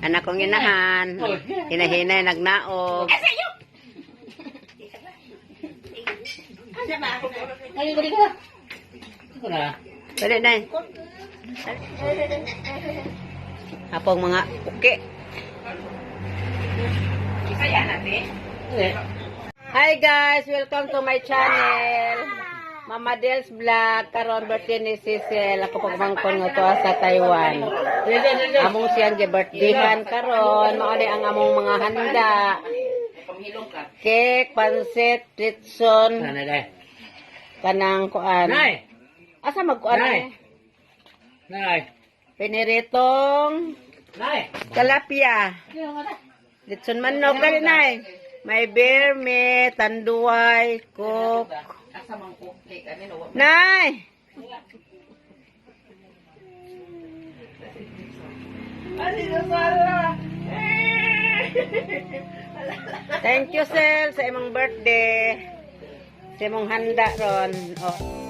Anak kong inahan. Hinahinay, nagnaog. Ay, balik ka na. Ako na. Dali, Nay. Apong mga uki. Eh. Hi guys! Welcome to my channel. Mama Del's Vlog. Karon birthday ni Cecil. Ako pagmangkon nga to sa Taiwan. Among siyang gi-birthdayhan karon. Mao ni ang among mga handa. Cake, pansit, litson, Nanay, day. Kanang kuan. Nay! Asa magkuan Nay! eh? Nay! Piniritong Nay! tilapia. Litson manok dali, Nay. May beer, may tanduay, coke. Nay! Thank you, Sel, sa imong birthday. Sa imong handa ron. Oh.